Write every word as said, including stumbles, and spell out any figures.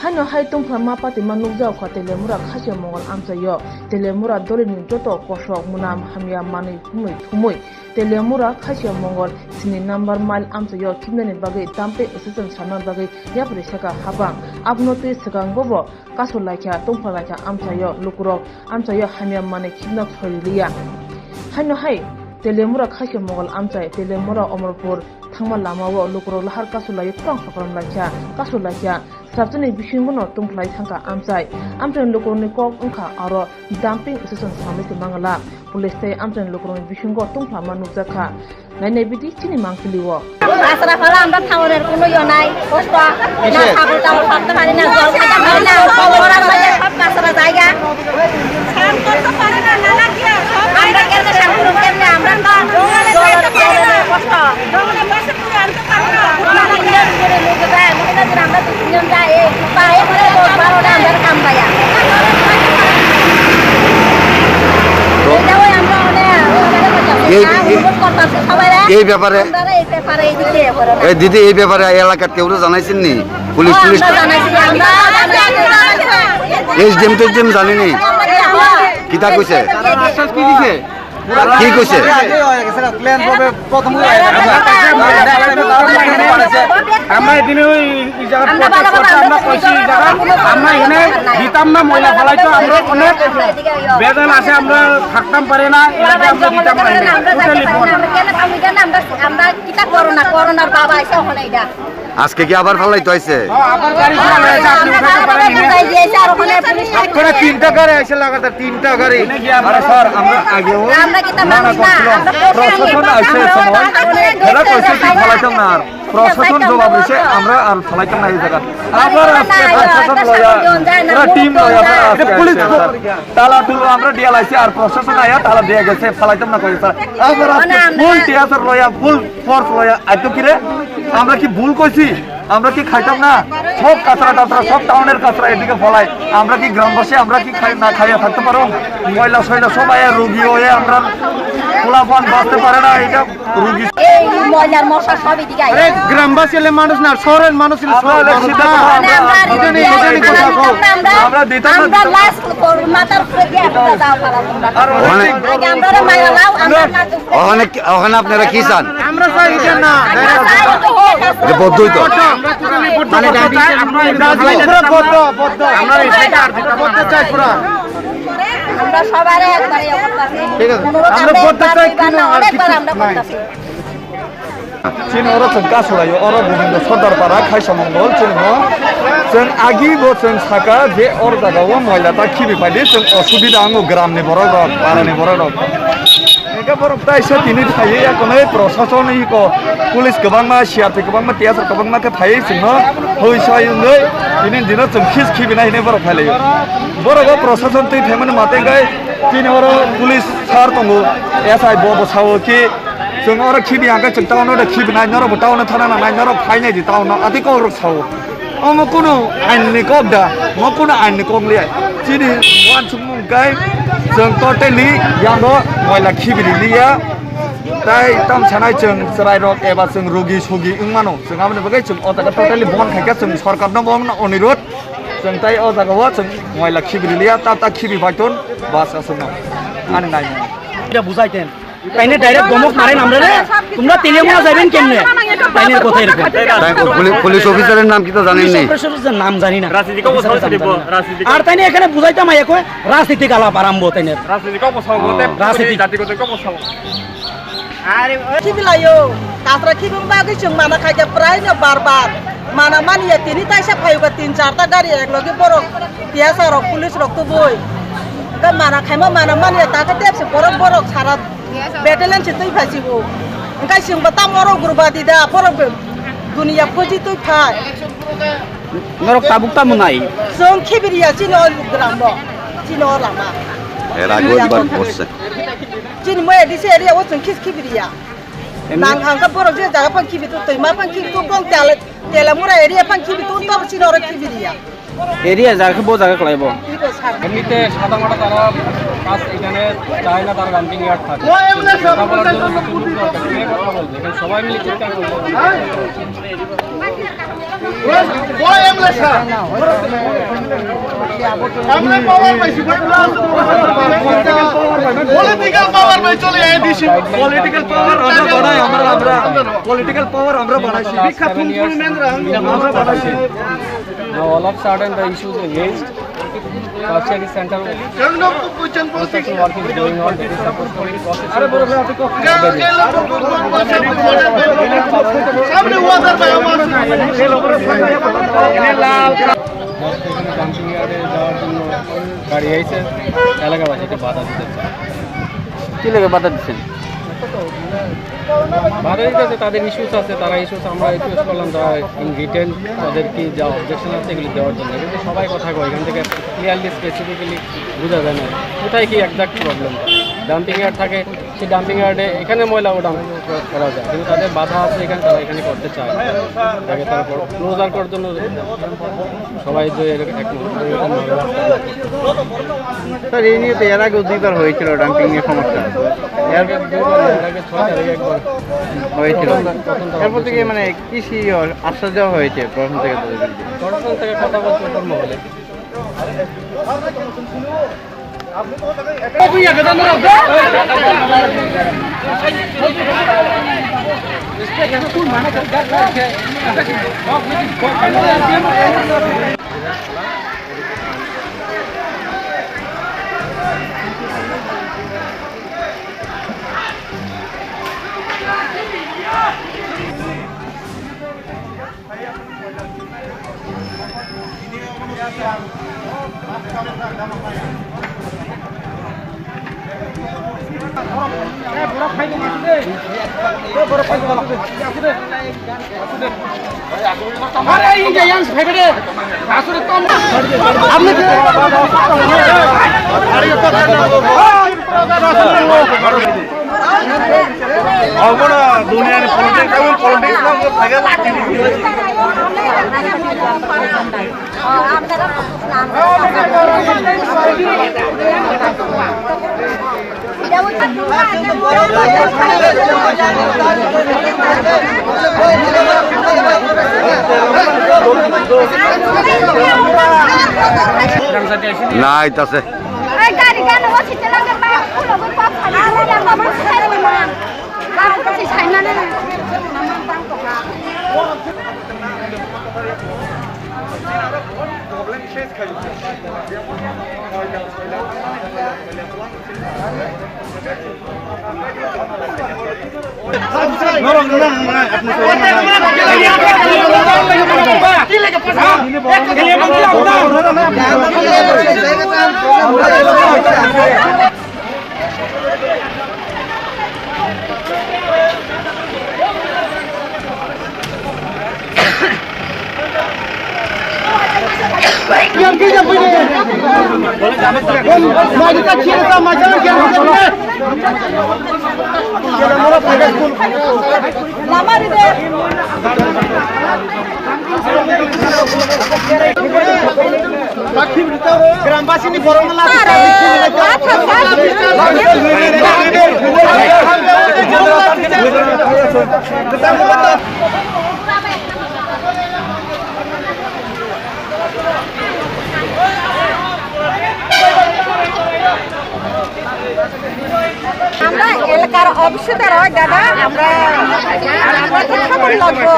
Haino hai tungphla ma patima nukjao kha Telemura Khasia Mongol amchaio. Telemura dolini joto kosok, mwnam, hamya manwi humwi thumwi Telemura Khasia Mongol sini number mile amchaio khibnani bagwi dumping station salna bagwi yapri saka hapang. Abono twi swkango bo kasu laikha, tungphla laikha amchaio lukurok amchaio hamya manwi khibna khoi liya. Haino hai Telemura Khasia Mongol amchai, Telemura Omorpur thangma lamao lukurok lahar kasu laiwi khorang sokram laikha, kasu laikha. Sabjani bisingono tungphlai thangkha amchai. Amchaini lukurokni kok wngkha aro dumping station samwi se mangala. Police tei amchaini lukurokni bisingo tungphlama nukjakha. Nainai bidi chini mangpili o. Asra phala amra thaorer kuno yonai, kosto. Na sabul tabul sabta pari na, jol khata pari na, ora pari na, sab asra jaiga. Amra kemne sangkuru kemne amra to jol, jol, kosto. এই, এই, এই ব্যাপারে, এই দিদি, এই ব্যাপারে এলাকার কেউ জানাইছেন নি? পুলিশ, পুলিশ, এসডিএম টেসডিএম জানেনি? কিতা কইছে? কি দিছে? কি কইছে? প্লেন ভাবে প্রথম আমরা এদিনে ওই এই জায়গা আমরা প্রোটেস্ট করতে আমরা কইছি, এই জায়গা আমরা এখানে দিতাম না, ময়লা ফালাইতো, আমরা অনেক বেদনা আছে, আমরা থাকতাম পারি না, এলাকায় আমরা দিতাম পারি না, টোটালি বন্ধ। আমরা কিতা করোনা, করোনার বাবা এসে ওখানে এটা আজকে কি আবার ফালাইতো আইছে? হ্যাঁ, আবার গাড়ি ফালাইছে, আপনি উঠাতে পারেন না। বুঝাই দিয়েছে, আর ওখানে পুলিশ আপনারা তিনটা গাড়ি আইছে লাগাতার, তিনটা গাড়ি। আরে স্যার, আমরা আগেও আমরা কি তা মানা মানি না? করছিলাম। আমরা প্রশাসন আইছে এই সময়, আমরা এরা কইছে কি ফালাইতাম না আর। প্রশাসন জবাব দিছে, আমরা আর ফালাইতাম না এই জায়গা। আবার আজকে প্রশাসন লয়া, পুরা টিম লয়া আজকে পুলিশ আইছে, স্যার। তালা তুলো আমরা দিয়া লাইছি, আর প্রশাসন আয়া তালা দিয়া গেছে, ফালাইতাম না কইছে, স্যার। আবার আজকে ফুল টিয়ার লয়া, ফুল ফোর্স লয়া আইতো কিরে? আমরা কি ভুল কইছি? আমরা কি খাইতাম না? সব কাঁচরা টাচরা, সব টাউনের কাঁচরা এদিকে ফলাই। আমরা কি গ্রামবাসী, আমরা কি খাই, না খাইয়া থাকতে পারো? ময়লা সয়লা সব আয়া রুগী হয়ে আমরা পোলাপান বাঁচতে পারে না, এটা রুগী। এই ময়লার মশা সব এদিকে আয়। আরে গ্রামবাসী হলে মানুষ না, শহরের মানুষ হলে আমরা শহর হলে মানুষ সিধা না। কথা মানে আমরা আমরা বুঝে নি, বুঝে নি কথা কও। আমরা আমরা দিতাম না, আমরা দিতাম না। লাশ মাথার উপরে দিয়ে আমরা যাওয়া পারা। আর ওখানে আগে আমরা মায়া লাও, আমরা ওখানে কি, ওখানে আপনারা কি চান? আমরা চাই এটা না। যে বদ্ধই তো। আমরা totally বদ্ধ, মানে বদ্ধ চাই, আমরা এটা পুরো বদ্ধ, বদ্ধ। আমরা এই সাইডে আর দিতাম না। বদ্ধ চাই পুরো। আমরা সবারে একবারে ইয়ে করতেছি। ঠিক আছে। অনুরোধ আমরা আমরা বদ্ধ একবার চাই, দুইবার কিন্তু না, আর অনেকবার কিছু আমরা নাই। করতেছি। Chini oro chwng kasulaio, oro Gobindo Sordar para Khaisa Mongol chwngno chwng agi bo chwng saka je or jagao moila ta khibi phaidi chwng osubida wngo gramni borok rok, parani borok rok. Hingke borok taisa tini phaiwi ekonoi prosason iko police kwbangma, C R P kwbangma, T S R kwbangma khe phaiwi chwngno hoi soi wngwi tini dino chwng khis khibina hinwi borok phailaio. Borok o prosason twi phaimani mate hingke chini oro police sir tongo, S I bo bo sao ki chwng oro khibi hingke chwng town o de khibinai norok bo town o thana nangnai norok phainai di town o ati kok rok sao. Omo kunu ain ni kok da, mo kunu ain ni kok liya. Chini uansukmung kai chwng totally yango moila khibiri liya. Tai tam sanai chwng chwrai rok eba chwng rugi sugi wng mano. Chwng aboni bagwi chwng o jaga totally bon khaikha chwng sorkar no bo wngno onirod. Chwng tai o jaga o chwng moila khibiri liya, ta ta khibi baiton bas aswkno. Ani nai. এটা বুঝাইতেন। তাইনে ডাইরেক্ট ধমক মারেন আমরা রে, তোমরা তেলেঙ্গানা যাবেন কেমনে? তাইনের কথা এরকম। তাই পুলি-, পুলিশ অফিসারের নাম কি তো জানেননি? পুলিশ অফিসারের নাম জানি না। রাজনীতি কর্মসূচি দিব, রাজনীতি আর তাইনে এখানে বুঝাইতাম আইয়া কয় রাজনীতিক আলাপ আরম্ভ তাইনের। রাজনীতি কর্মসূচি বলতে হ্যাঁ। রাজনীতি জাতিগত কর্মসূচি। Are khibilayo, kasra khibung bagwi chwng mana khaikha prai no bar bar. Mana manya tini taisa phaiba tin charta gari eklogi borok tiyasa rok police rok tubui. Ka mana khaima mana manya ta khe tepsi borok borok sara battalion se twi phai sibo. Engkai chwng bo tamo rok gurba di da borok be dunia phoji twi phai. Norok tabuk tamo nai. Chwng khibiriya chini o gram bo. Chini o lama. এর আগেও একবার করছে। Chini mo A D C area o chwng khis khibiriya. এমনি- Nang hangka borok je jaga pang khibi tu twi ma pang khibi tu kong tele tele mura area pang khibi tu to chini oro khibiriya. Area জায়গা বউ জায়গা কলাইব। এমনিতে সাদা মাটা তারা কাজ এখানে চায় না, তার ডাম্পিং ইয়ার্ড থাকে। সেটা বলার জন্য কিছু লোক দরকার। এখানে কথা বলতে, এখানে সবাই মিলে চিৎকার করবো। Political power bai chole A D C. Political power আমরা বাড়াই, আমরা, আমরা political power আমরা বাড়াইছি। শিক্ষা ফুল ফুল মেন্দ্রা আমরা বাড়াইছি। Now all of sudden the issues are raised. Partially central construction work is going on. That is supposed to be process. এখানে ডাম্পিং ইয়ার্ডে যাওয়ার জন্য গাড়ি আইছে, এলাকাবাসীকে বাধা দিতে চায়। কি লাগে বাধা দিচ্ছেন? বাধা দিতে আছে, তাদের ইস্যুস আছে, তারা ইস্যুস আমরা রিকোয়েস্ট করলাম, তারা ইন রিটেন তাদের কি যা অবজেকশন আছে এগুলি দেওয়ার জন্য, কিন্তু সবাই কথা কয়, এখান থেকে ক্লিয়ারলি স্পেসিফিক্যালি বোঝা যায় না কোথায় কি একজ্যাক্ট প্রবলেম। ডাম্পিং ইয়ার্ড থাকে, সেই ডাম্পিং ইয়ার্ডে এখানে ময়লা ডাম্প করা যায়, কিন্তু তাদের বাধা আছে, এখানে তারা এখানে করতে চায় না। তাকে তারপর ক্লোজার করার জন্য সবাই যে এরকম এক স্যার, এই নিয়ে তো এর আগেও দুইবার হয়েছিল ডাম্পিং নিয়ে সমস্যা। এর আগে ছয় তারিখে একবার হয়েছিল। এরপর থেকে মানে কি সি আশ্বাস দেওয়া হয়েছে প্রশাসন থেকে তাদের বিরুদ্ধে? প্রশাসন থেকে কথা বলছে ওপর মহলে। Ahora, dunia ni politics, politics na ko thaga lagi. Nai tase. Grambasini borokno lachi. আমরা এলাকার অংশীদার হই দাদা, আমরা, আমরা তো খবর লাগবো।